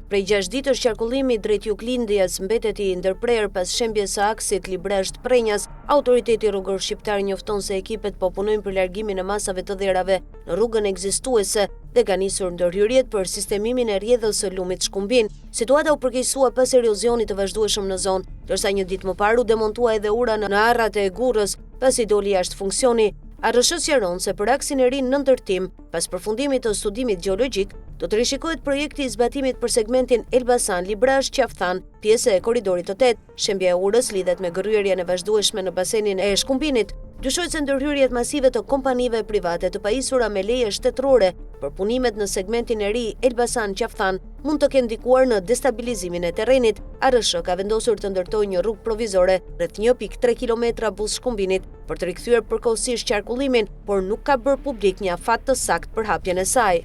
Prej 6 ditësh qarkullimi drejt juglindjes mbetet i ndërprerë pas shembjes së aksit Librazhd-Prrenjas. Autoriteti Rrugor Shqiptar njofton se ekipet po punojnë për largimin e masave të dherave në rrugën ekzistuese dhe ka nisur ndërhyrjet për sistemimin e rrjedhës së lumit Shkumbin. Situata u përkeqësua pas erozionit të vazhdueshëm në zonë, ndërsa një ditë më parë u demontua edhe ura në Arrat e Gurrës, pasi doli jashtë funksioni. ARRSH sqaron se për aksin e ri në ndërtim, Pas përfundimit të studimit gjeologjik, do të rishikohet projekti i zbatimit për segmentin Elbasan-Librazhd-Qafë Thanë, pjesë e Korridorit të Tetë. Shembja e urës lidhet me gërryerjen e vazhdueshme në basenin e Shkumbinit. Dyshohet se ndërhyrjet masive të kompanive private të pajisura me leje shtetërore për punimet në segmentin e ri Elbasan-Qafë Thanë mund të kenë ndikuar në destabilizimin e terrenit. ARRSH ka vendosur të ndërtojë një rrugë provizore rreth 1.3 kilometra buzë Shkumbinit për të rikthyer përkohësisht qarkullimin, por nuk ka bërë publik një afat të saktë për hapjen e saj.